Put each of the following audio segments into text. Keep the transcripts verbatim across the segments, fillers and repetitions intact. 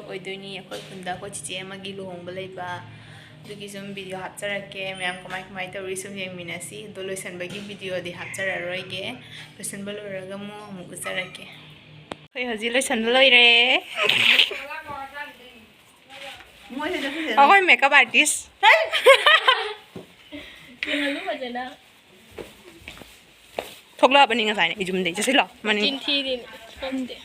ꯑꯣꯏꯗꯣꯏꯅꯤ꯫ ꯑꯩꯈꯣꯏ ꯈꯨꯟꯗ ꯑꯩꯈꯣꯏ ꯆꯤꯆꯦ ꯑꯃꯒꯤ ꯂꯨꯍꯣꯡꯕ ꯂꯩꯕ, ꯑꯗꯨꯒꯤ ꯁꯨꯝ ꯚꯤꯗꯤꯑꯣ ꯍꯥꯞꯆꯔꯛꯀꯦ꯫ ꯃꯌꯥꯝ ꯀꯃꯥꯏ ꯀꯃꯥꯏ ꯇꯧꯔꯤ ꯁꯨꯝ ꯌꯦꯡꯃꯤꯟꯅꯁꯤ꯫ ꯑꯗꯣ ꯂꯣꯏꯁꯟꯕꯒꯤ ꯚꯤꯗꯤꯑꯣꯗꯤ ꯍꯥꯞꯆꯔꯔꯣꯏꯒꯦ꯫ ꯂꯣꯏꯁꯟꯕ ꯂꯣꯏꯔꯒ ꯑꯃꯨꯛ ꯑꯃꯨꯛ ꯎꯠꯆꯔꯛꯀꯦ꯫ ꯑꯩꯈꯣꯏ ꯍꯧꯖꯤꯛ ꯂꯣꯏꯁꯟꯕ ꯂꯣꯏꯔꯦ꯫ ꯑꯩꯈꯣꯏ ꯃꯦꯀꯞ ꯑꯥꯔꯇꯤꯁ꯫ ꯊꯣꯛꯂꯛꯑꯕꯅꯤ ꯉꯁꯥꯏꯅ ꯑꯩ ꯌꯨꯝꯗꯩ꯫ ꯆꯠꯁꯤꯜꯂꯣ ꯃꯅꯤꯡ꯫ ꯆꯤꯟ ꯊꯤꯔꯤꯅꯦ꯫ ꯈꯪꯗꯦ꯫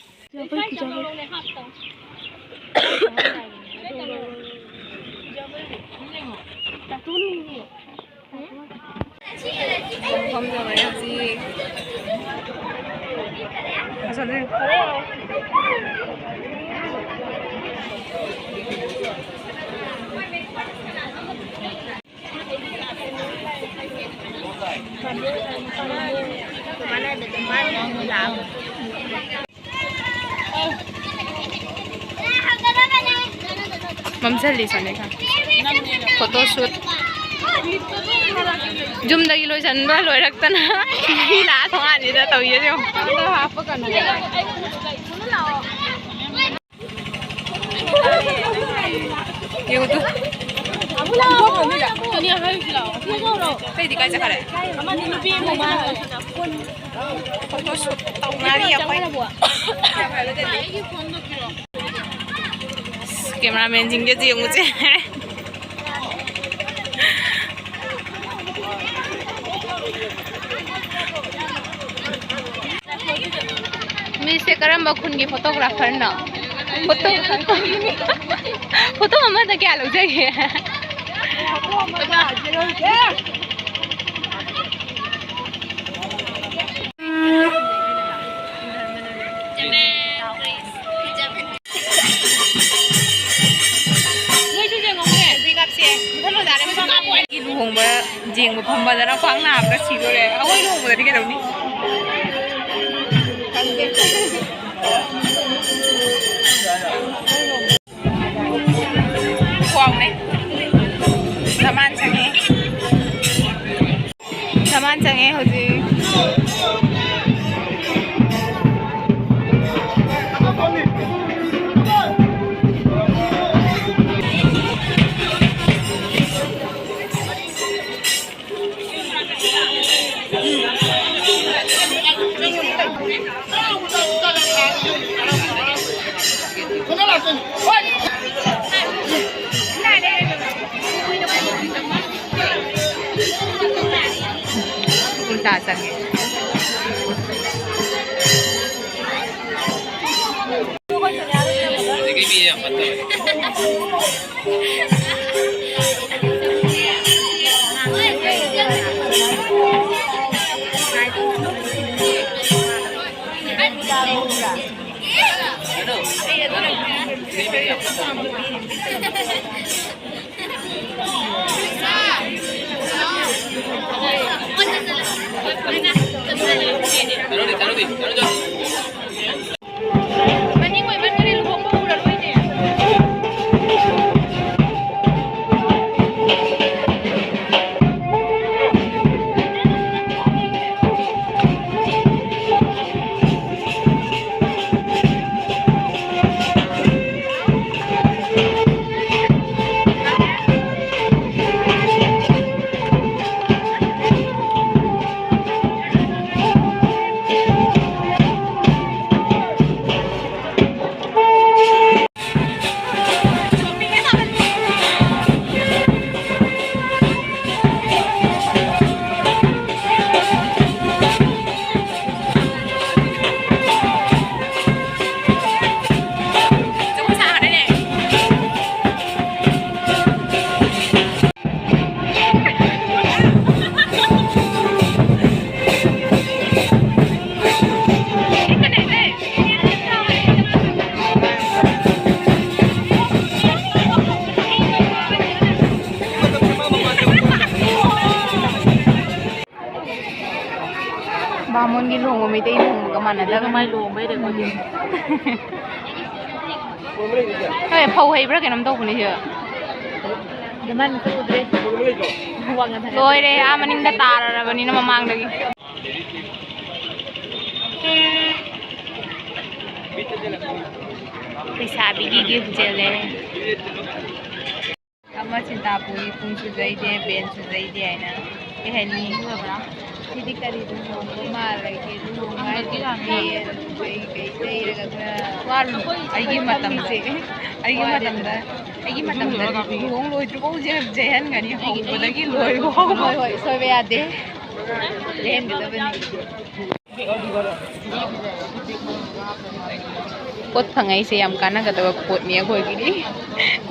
ꯃꯐꯝ ꯌꯧꯔꯦ ꯍꯧꯖꯤꯛ꯫ ꯑꯁꯣꯝꯗ ꯌꯦꯡꯉꯨ꯫ ꯃꯝꯁꯤꯜꯂꯤ ꯁꯣꯝꯗꯩ ꯈꯔ꯫ ꯐꯣꯇꯣ ꯁꯨꯠ꯫ ꯌꯨꯝꯗꯒꯤ ꯂꯣꯏꯁꯟꯕ ꯂꯣꯏꯔꯛꯇꯅ ꯃꯤ ꯂꯥꯛꯑ ꯊꯣꯡꯒꯥꯟꯁꯤꯗ ꯇꯧꯔꯤꯁꯦ ꯌꯦꯡꯉꯨ꯫ ꯌꯦꯡꯉꯨ ꯇꯨ꯫ ꯑꯇꯩꯗꯤ ꯀꯥꯏ ꯆꯠꯈꯔꯦ? ꯐꯣꯇꯣ ꯁꯨꯠ ꯇꯧꯅꯔꯤ ꯑꯩꯈꯣꯏ꯫ ꯀꯦꯃꯦꯔꯥꯃꯦꯟꯁꯤꯡꯁꯦ ꯌꯦꯡꯉꯨꯁꯦ꯫ ꯃꯤꯁꯦ ꯀꯔꯝꯕ ꯈꯨꯟꯒꯤ ꯐꯣꯇꯣꯒ꯭ꯔꯥꯐꯔꯅꯣ? ꯐꯣꯇꯣ, ꯐꯣꯇꯣ ꯑꯃꯗ ꯀꯌꯥ ꯂꯧꯖꯒꯦ? ꯂꯨꯍꯣꯡꯕ ꯌꯦꯡꯕ ꯐꯝꯕꯗꯅ ꯈ꯭ꯋꯥꯡ ꯅꯥꯕꯅ ꯁꯤꯗꯣꯔꯦ꯫ ꯑꯩꯈꯣꯏ ꯂꯨꯍꯣꯡꯕꯗꯗꯤ ꯀꯩꯗꯧꯅꯤ? ꯈ꯭ꯋꯥꯡꯅꯦ꯫ ꯗꯃꯥꯟ ꯆꯪꯉꯦ꯫ ꯗꯃꯥꯟ ꯆꯪꯉꯦ ꯍꯧꯖꯤꯛ꯫ ꯆꯥ ꯆꯪꯉꯦ꯫ ꯕꯥꯃꯣꯟꯒꯤ ꯂꯨꯍꯣꯡꯕ ꯃꯩꯇꯩ ꯂꯨꯍꯣꯡꯕꯒ ꯃꯥꯟꯅꯗꯕꯅꯤ꯫ ꯃꯥꯏ ꯂꯨꯍꯣꯡꯕꯩ record ꯌꯦꯡꯉꯣ꯫ ꯍꯣꯏ, ꯐꯧ ꯍꯩꯕ꯭ꯔꯥ ꯀꯩꯅꯣꯝ ꯇꯧꯕꯅꯦ ꯁꯤꯗ꯫ ꯑꯗꯨꯃꯥꯏꯅ ꯃꯁꯛ ꯎꯗ꯭ꯔꯦ꯫ ꯋꯥ ꯉꯥꯡꯊꯔꯦ꯫ ꯂꯣꯏꯔꯦ, ꯑꯥ ꯃꯅꯤꯡꯗ ꯇꯥꯔꯔꯕꯅꯤꯅ ꯃꯃꯥꯡꯗꯒꯤ꯫ ꯂꯩꯁꯥꯕꯤꯒꯤ gift ꯆꯦꯜꯂꯦ꯫ ꯑꯃ ꯁꯤꯟꯇꯥ ꯄꯨꯏ, ꯄꯨꯡ ꯁꯨꯖꯩꯗꯦ, ꯕꯦꯟ ꯁꯨꯖꯩꯗꯦ ꯍꯥꯏꯅ꯫ ꯀꯩ ꯍꯥꯏꯅꯤ? ꯁꯤꯗꯤ ꯀꯔꯤ ꯂꯨꯍꯣꯡꯕ ꯃꯥꯜꯂꯒꯦ? ꯂꯨꯍꯣꯡꯕ ꯍꯥꯏꯁꯦ ꯀꯩ, ꯀꯩ, ꯀꯩ ꯂꯩꯔꯒ ꯈꯔ ꯋꯥꯔꯨꯅꯨ꯫ ꯑꯩꯒꯤ ꯃꯇꯝꯗ, ꯑꯩꯒꯤ ꯃꯇꯝꯗ, ꯑꯩꯒꯤ ꯃꯇꯝꯗꯗꯤ ꯂꯨꯍꯣꯡ ꯂꯣꯏꯗ꯭ꯔꯤꯐꯥꯎ ꯌꯩꯍꯟꯒꯅꯤ, ꯍꯧꯕꯗꯒꯤ ꯂꯣꯏꯕ ꯐꯥꯎꯕ꯫ ꯍꯣꯏ, ꯍꯣꯏ, ꯁꯣꯏꯕ ꯌꯥꯗꯦ꯫ ꯂꯦꯟꯒꯗꯕꯅꯤ꯫ ꯄꯣꯠ ꯐꯪꯉꯛꯏꯁꯦ ꯌꯥꯝ ꯀꯥꯟꯅꯒꯗꯕ ꯄꯣꯠꯅꯤ ꯑꯩꯈꯣꯏꯒꯤꯗꯤ꯫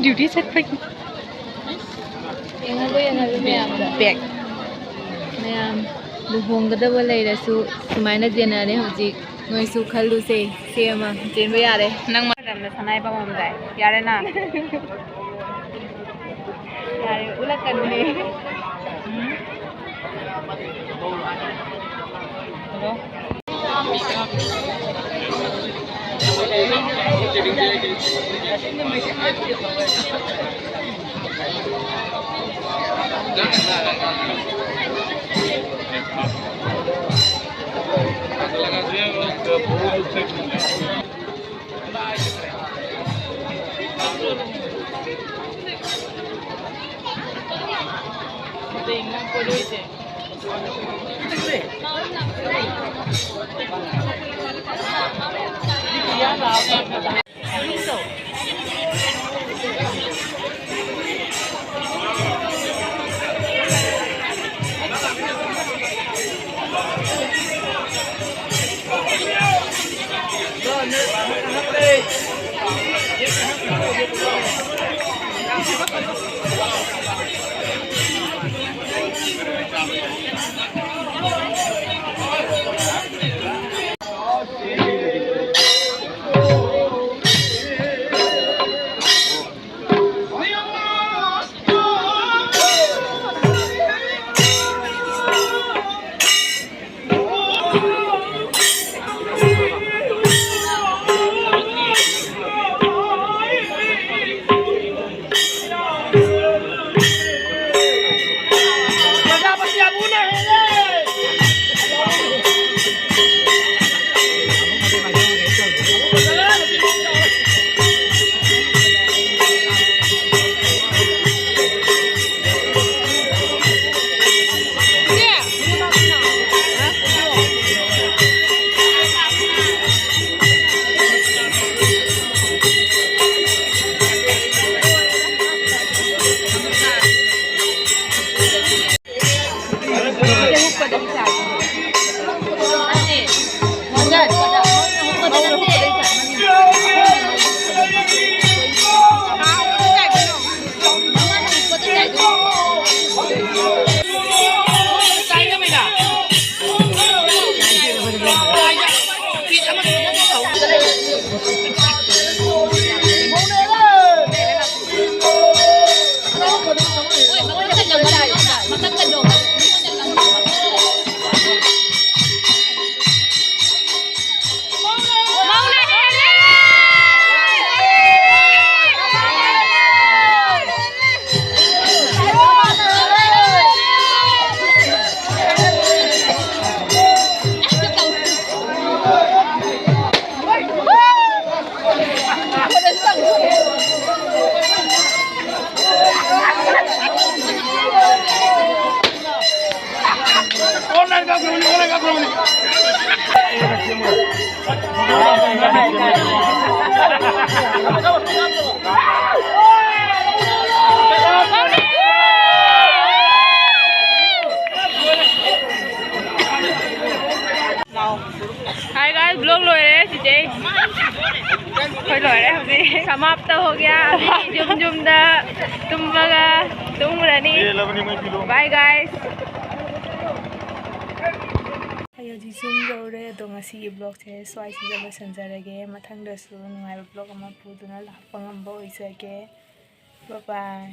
ꯗ꯭ꯌꯨꯇꯤ ꯆꯠꯄꯒꯤ꯫ ꯌꯦꯡꯍꯜꯂꯨ, ꯌꯦꯡꯍꯜꯂꯨ ꯃꯌꯥꯝꯗ꯫ ꯕꯦꯛ꯫ ꯃꯌꯥꯝ ꯂꯨꯍꯣꯡꯒꯗꯕ ꯂꯩꯔꯁꯨ ꯁꯨꯃꯥꯏꯅ ꯆꯦꯟꯅꯔꯦ ꯍꯧꯖꯤꯛ꯫ ꯅꯣꯏꯁꯨ ꯈꯜꯂꯨꯁꯦ, ꯁꯦ ꯑꯃ ꯆꯦꯟꯕ ꯌꯥꯔꯦ꯫ ꯅꯪ ꯃꯇꯝꯗ ꯁꯅꯥꯏ ꯄꯥꯝꯃꯝꯗꯥꯏ꯫ ꯌꯥꯔꯦ ꯅꯪ꯫ ꯌꯥꯔꯦ, ꯎꯠꯂꯛꯀꯅꯨꯅꯦ꯫ ꯍꯜꯂꯣ꯫ Hi guys, vlog ꯂꯣꯏꯔꯦ ꯆꯤꯆꯦ꯫ ꯑꯩꯈꯣꯏ ꯂꯣꯏꯔꯦ ꯍꯧꯖꯤꯛ꯫ समाप्त हो गया। अभी ꯌꯨꯝ ꯌꯨꯝꯗ ꯇꯨꯝꯃꯒ ꯇꯨꯝꯈ꯭ꯔꯅꯤ꯫ Bye guys꯫ ꯑꯩ ꯍꯧꯖꯤꯛ ꯌꯨꯝ ꯌꯧꯔꯦ꯫ ꯑꯗꯣ ꯉꯁꯤꯒꯤ vlogꯁꯦ ꯁ꯭ꯋꯥꯏꯁꯤꯗ ꯂꯣꯏꯁꯤꯟꯖꯔꯒꯦ꯫ ꯃꯊꯪꯗꯁꯨ ꯅꯨꯡꯉꯥꯏꯕ vlog ꯑꯃ ꯄꯨꯗꯨꯅ ꯂꯥꯛꯄ ꯉꯝꯕ ꯑꯣꯏꯖꯒꯦ꯫ Bye bye꯫